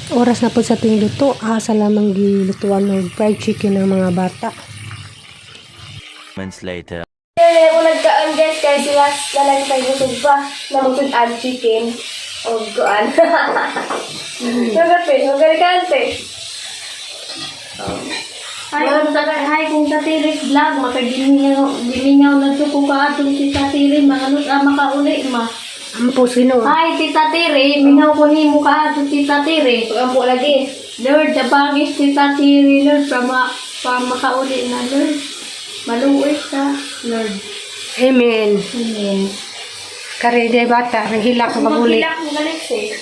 Oras na po sa ating luto. Asa lamang gilutuan og fried chicken ng mga bata. Moments later. Eh, unag kaon, guys, kay sila nalang sa busog pa na magtud-an chicken o kuan. Magapi, magaling ka ante. Hi kung Tatiris vlog, makagimingaw gimingaw na to ko kaatong si Tatiri, mga nus makauli ma. Ampo sino? Hi Tita Tiri, mingaw ko nimo kaatong si Tita Tiri. Pag-ampo lagi. Lord, tabangis Tita Tiri, Lord, pa, pa makauli na, Lord. Maluoy ka, Lord. Amen. Amen. Kare day bata, naghilak ko pag-uli. Maghilak mo galit eh.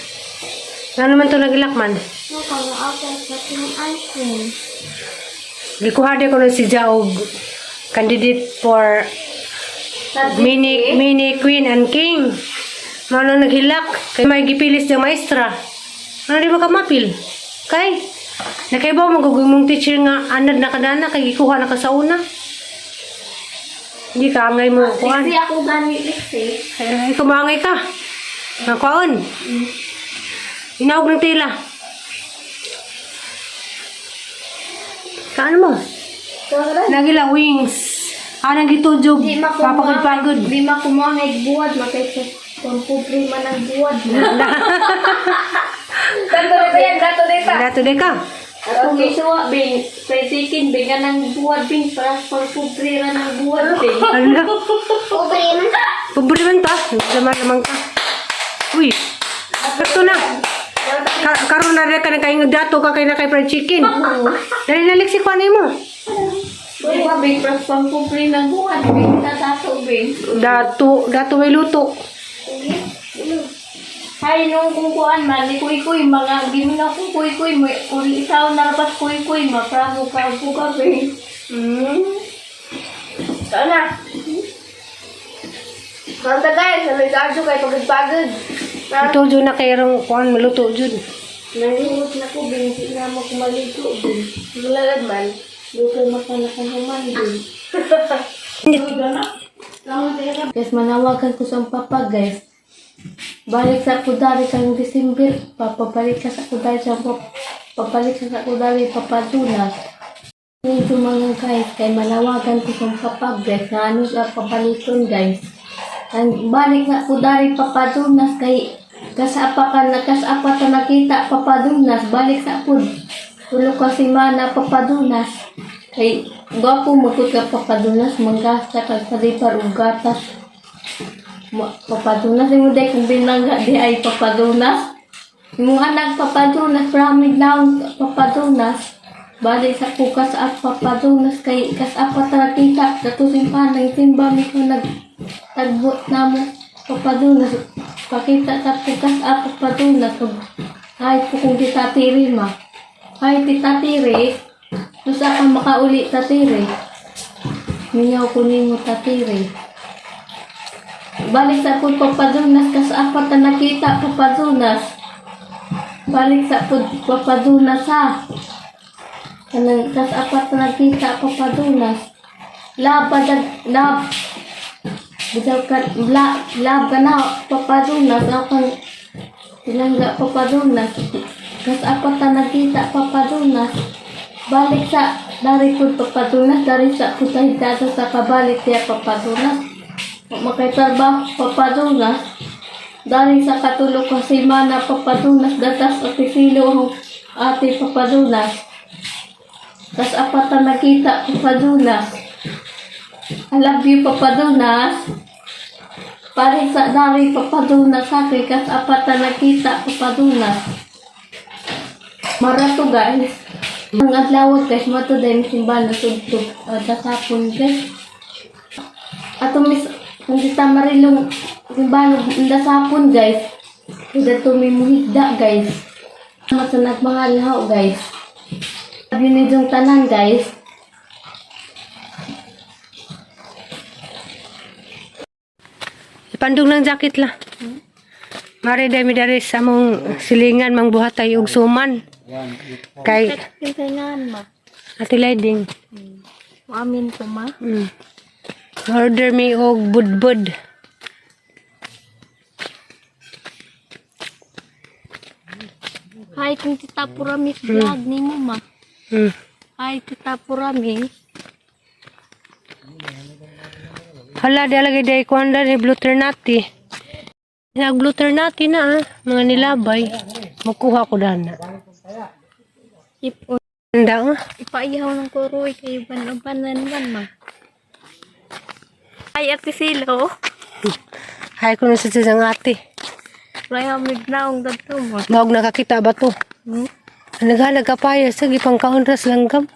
Ano naman to naghilak man? Ano ka nga ako sa ating ice cream? Gikuha di ko na si Jaog candidate for mini mini queen and king. Mao nang naghilak kay may gipilis ng maestra. Ano di ba ka mapil? Kay nakaibaw mo gugong mong teacher nga anad na kadana kay gikuha na ka sa una. Hindi ka angay mo kuan. Liksi ako gani, Liksi. Ay, ay kumangay ka. Nakuan. Inahog ng tila. Saan mo? Nagila wings. Anang gitudjog. Di makumuha. Papagod-pagod. Di makumuha ngay buwad, makay pampobre man ang buwad. Dato dito yan, dato dito. Dato de ka. Atong isuwa, bing, fried chicken, bing, ng buwad, bing, para pampobre ra ng buwad, bing. Ano? Pobre man. Pobre man ta. Naman naman ka. Uy. Ito na. Karon na rin ka na kayo dato ka kay na kay fried chicken. Dali na liksi ko ano mo. Di ba, bing, para pampobre ng buwad, bing, tatato, bing. Dato, dato may luto. Hay, nung kungkuan man, ni kuy-kuy, mga giminaw kong kuy-kuy, may uli ikaw na rapat kuy-kuy, mapramo ka po ka, bing. Saan na? Kanta guys, ano ito kay pagod-pagod. Na? Ito jud na kay rong kuan maluto jud. Nangingot na ko, bing, di na mo kumaligo, bing. Mulalad man. Lutoy makalakahuman, bing. Guys, manawagan ko sa papa, guys. Balik sa kudari kang December, papabalik ka sa kudari sa pabalik ka sa kudari papadunas. Medyo mga guys, kay manawagan ko sa papa, guys, na ano sa pabalikon, guys. Ang balik na kudari papadunas kay kasapa ka na kasapa ta nakita papadunas balik sa pud. Tulo ka si mana papadunas. Kay gwapo magkut ka papadunas manggasta kag padipar og gatas. Papadunas imo day kung binangga di ay papadunas. Imong anak papadunas pramid lang papadunas. Balik sa kukas at papadunas kay kas apat ra kita dato simpan ng simba mi ko nag tagbot namo papadunas pakita sa kukas at papadunas ug ay po kung titatiri ma ay titatiri Nusa ka makauli tatiri. Minyaw ko nimo tatiri. Balik sa pud papadunas kas apat na nakita papadunas. Balik sa pud papadunas ha. Kanang kas apat na nakita papadunas. Lab lab bidaw ka la lab ka na papadunas ako kang tinangga papadunas. Kas apat na nakita papadunas. Balik sa dari pud papadunas dari sa putay dato sa kabalik tiya papadunas. Makaitarba papadunas. Dari sa katulo ka semana papadunas gatas o pisilo ang ate papadunas. Tas apat na nakita papadunas. I love you papadunas. Pare sa dari papadunas sa akin kas apat na nakita papadunas. Marato guys. Ang adlaw guys, mato din simbahan na sugtog dasapon guys. Ato mis kung kita marilong simbahan dasapon guys. Kuda to may muhigda guys. Mata nagmahal ho guys. Sabi ni yung tanan guys. Ipandong ng jacket la. Mare dami dari sa mong silingan mang buhatay og suman. Kay Kinsangan ma. Ate Liding. Amin ko ma. Order me og budbud. Hi, kung Tita Purami vlog ni mo ma. Hi, Tita Purami. Hala, di alagay day kuan ni Blue Ternati. Nag Blue Ternati na ah, mga nilabay. Makuha ko dana. Ipo, Handa ah. ipaihaw ng kuroy kayo ban-banan man ma. Hi, Ate Silo. Hay ko na sa siyang ate. Raya mignaong dadto mo. Maog nakakita ba to? Hmm? Naghalag ka pa ya sa gipang kaonras langgam.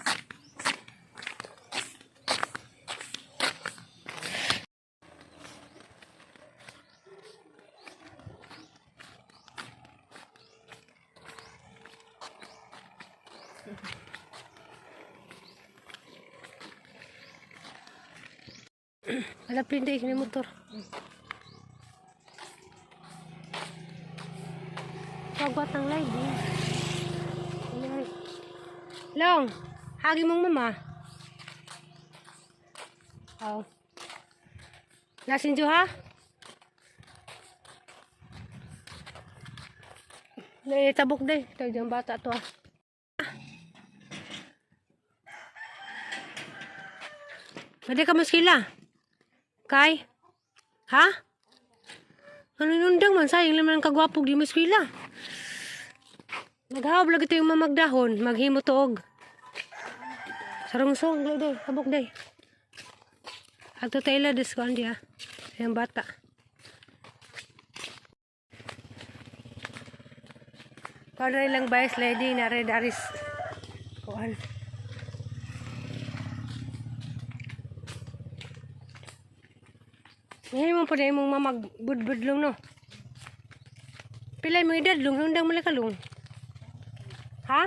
Wala pinday ni motor. Pagwat ang live eh. Ayan. Long, hagi mong mama. Oh. Nasin ha? Naitabok din. Ito yung bata to ah. Pwede ka maskila. Kay? Ha? Ano nundang man? Sayang naman ang kagwapog di maskila. Naghawab lagi ito yung mamagdahon. Maghimo tuog. Sarungsong, day, day. Habok, day. Ato tayo des ko, andi ah. Yung bata. Kuan lang ba sliding na red aris. Kuan. Ngayon mo pa na imong mamag budbudlong no. Pilay mo edad long, undang malakalong. Ha?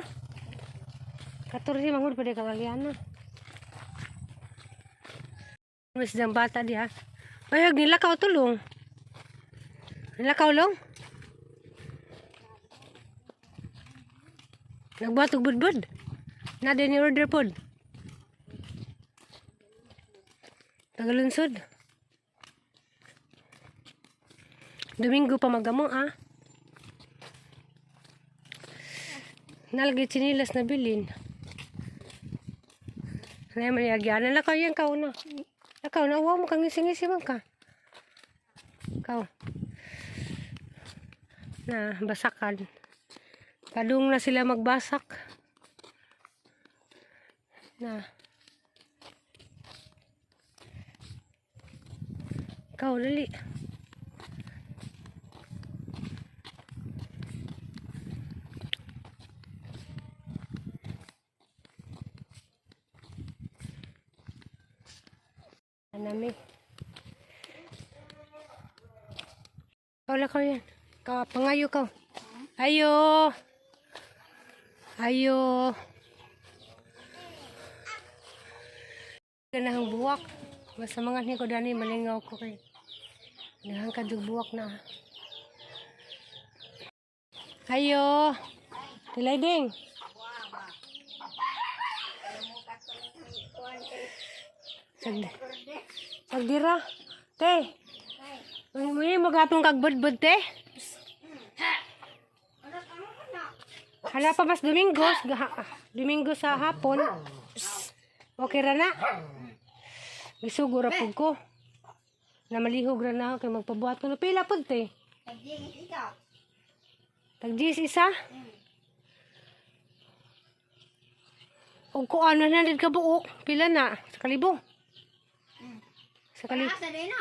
14 manghud pa di kagalian na. Mas dang bata di ha. Ay, nilakaw tulong. Nilakaw long. Nagbatog budbud. Na din ni order pod. Tagalunsod. Domingo pa magamo ah. Nalagay chinilas na bilin. Nay man yagyan na kayo yan kao na. Lakaw na wow mo kang ngisi-ngisi man ka. Kao. Na basakan. Padung na sila magbasak. Na. Kao dali. Anami. Ikaw lang yan. Ikaw, pangayo ka. Ayo. Ayo. Ganahang buwak. Basta mga ni ko dani malingaw ko kay. Ganahang kadug buwak na. Ayo. Tilay ding. Sag Sagdira. Te. Muni magatong kagbudbud te. Hala pa mas Domingo, Domingo sa hapon. Okay ra na. Gisugo ra pud ko. Na malihog ra na ako kay magpabuhat ko. No, pila pud te. Tag 10 isa. Og kuan 100 ka buok, pila na sa kalibo. Sa kalibo. Asa din na?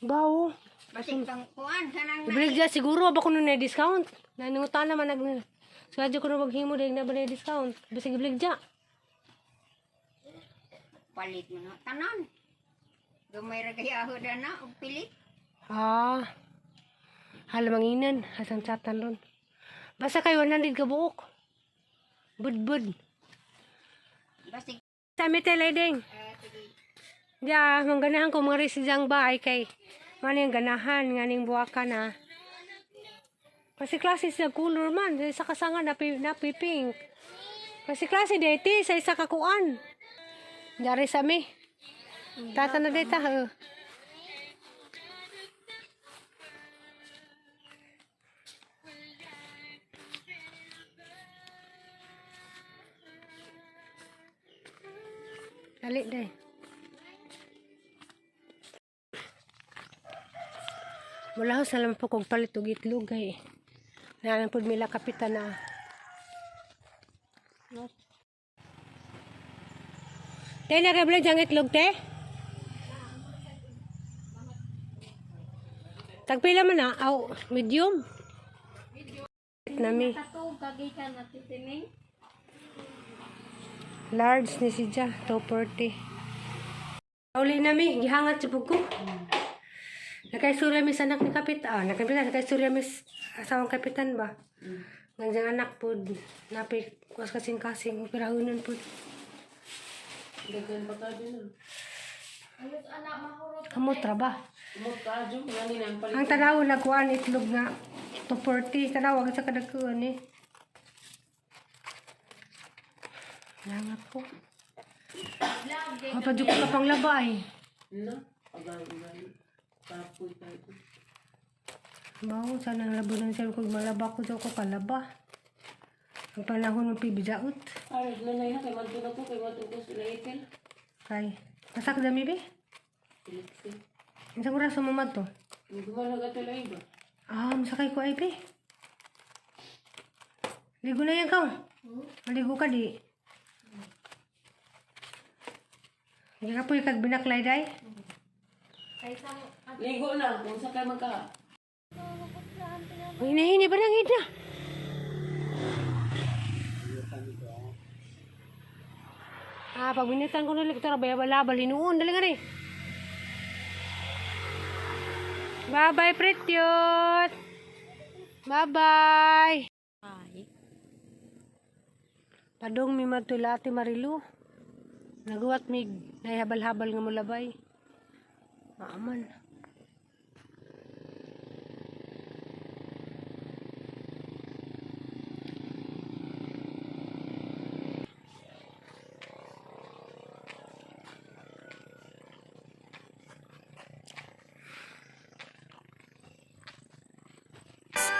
Bawo. Basig pang kuan sanang Ibig siguro ba kuno na discount? Naningutan naman nag. So adyo kuno maghimo dahil na ba na discount? Bisag ibligya. Palit mo na tanan. Gamay ra kay aho na og pilit. Ah. Hala manginan, hasan chatan ron. Basta kay 100 ka buok. Budbud. Basig Sa mi ding. Ya, mangganahan ko mga residang bahay kay man yung ganahan nga ning buwakan na. Kasi klase sa color man, sa isa kasanga na, na pink. Kasi klase deti sa isa ka kuan. Dari sa mi. Tata na deta. Oh. Dali, day. Wala ho, salamat po kong palit og itlog ay. Naalang po mila kapitan na. Te, nakablan diyang itlog, te? Tagpila man na? Aw, medium. Nami. Katong kagikan na titining. Large ni si Ja, 240. Uli nami, gihangat si ko. Nakaistorya mi sa anak ni Kapitan. Ah, nakapitan, nakaistorya mi sa asawang Kapitan ba? Nandiyan anak po, napik, kuwas kasing-kasing, operahunan po. Daghan pa ka din ah. Ayos anak mahurot. Kamutra ba? Umot ka dyan, ngani na ang palit. Ang tanaw nagkuan itlog nga 240, tanaw sa kadagkuan eh. Langat ko. Mapadyo ko ka pang laba eh. No? Abay, abay. Kapoy tayo. Bawo, sana ang labo ng siya kung malaba ko daw ko kalaba. Ang panahon ng pibijaot. Ay, nanay ha, kay Madto na ko, kay Madto ko sila itil. Kay, masakdami be? Piliksi. Isang oras sumamad to. Hindi gumalag ato lang iba. Ah, masakay ko ay be. Ligo na yan ka. Maligo ka di. Hindi ka po yung kagbinaklay day. Kaysa Ligo na, kung sa kay magka. Ang hinahini ba nang hida? Ah, pag binitan ko ulit, tara, bayabala, hinuon, dali nga rin. Bye-bye, pretyot! Bye-bye! Ay. Padong mi matulati Marilu. Naguwat mig nahihabal-habal nga mulabay. Maaman.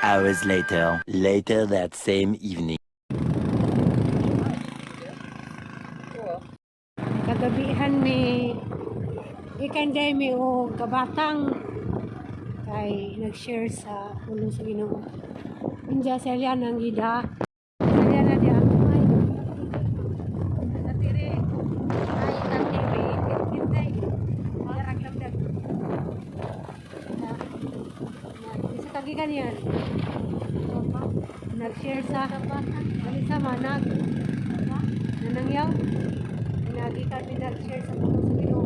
Hours later, later that same evening. Kagabihan mi ikanday mi o kabatang kay nag-share sa pulong sa Ginoo. Inja sa Eliana ang ida. Sa Eliana di ang ay. Natire. Ay natire. Hintay. Daraglamdag. Isa kagikan yan. Nag-share sa Alisa manag. Nanangyaw. Lagi kami nag-share sa pulong sa Ginoo.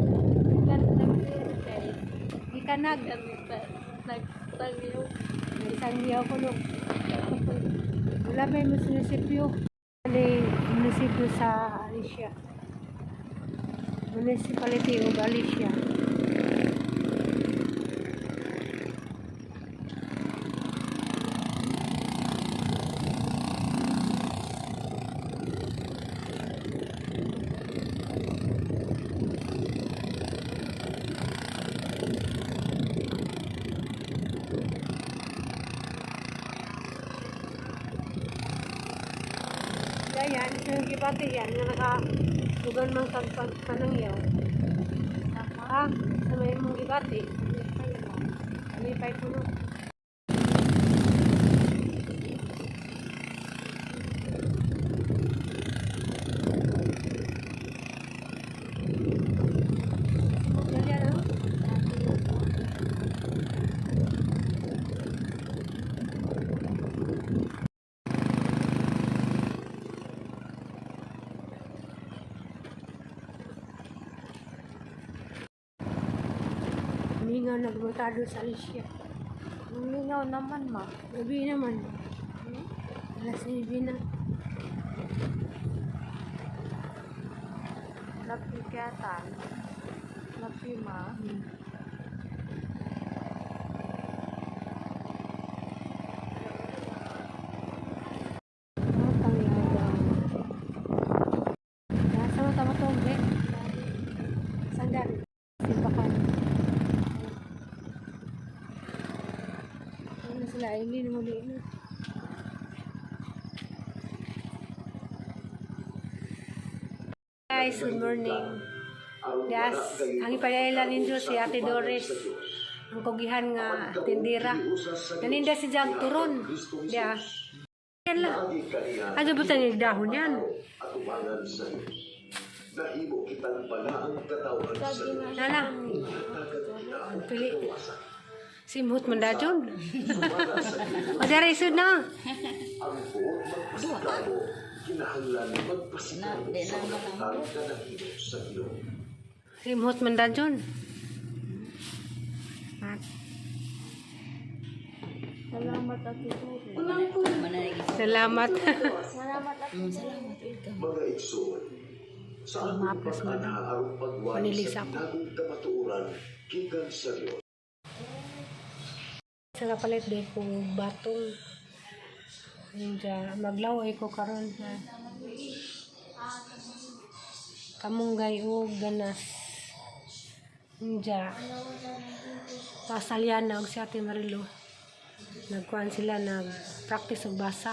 Gikanag. Nagtangyo. Isang liyaw ko no. Wala may munisipyo. May munisipyo sa Alicia. Municipality of Alicia. Ayan, ito yung gibati yan nga naka dugan mang kag panangyaw. Ah, sa may mong gibati. Alipay ko no. Dali, ano? Mingaw nagmutado sa Alicia. Mingaw naman ma. Gabi naman. Alas 9 na. Napigatan. Napima. Ang yabang. Nasa mo tama to, be? Sandal. Simbakan. Ano sila, Aileen, muli na. Guys, good morning. Aron Yes, wala gayoy ang ipadaila ninyo si Ate sa Doris. atubangan sa Dios. Ang kugihan nga Apan kamo tindira. giusa sa Dios, Naninda si Jack gihatag Turon. Kristo Jesus. Yeah. Yan lang. Naagi kaniya, Ano ba tayo dahon yan? Atubangan sa Dios. Nahimo kitang balaang katawhan sa Dios. Nana, Hatagan kita og Pili. kagawasan. Simhot man dajon. Sumala sa Ginoo, O dere isud na. ang buot magpasikabo, kinahanglan magpasikabo sa mga butang nga nahimo sa Ginoo. Simhot man dajon. At Salamat, Ate Doris. salamat. Salamat, Ate. Mga igsoon, sa atong Maplas man pag-anha aron pagwali Manilig sa sa ako. tinagong kamatuoran gikan sa Dios. Sa kapalit di ko batong. Inja, maglaw ay ko karon na. Kamunggay og ganas. Inja. Pasalyan na og si Ate Marilo. Nagkuan sila nag practice og basa.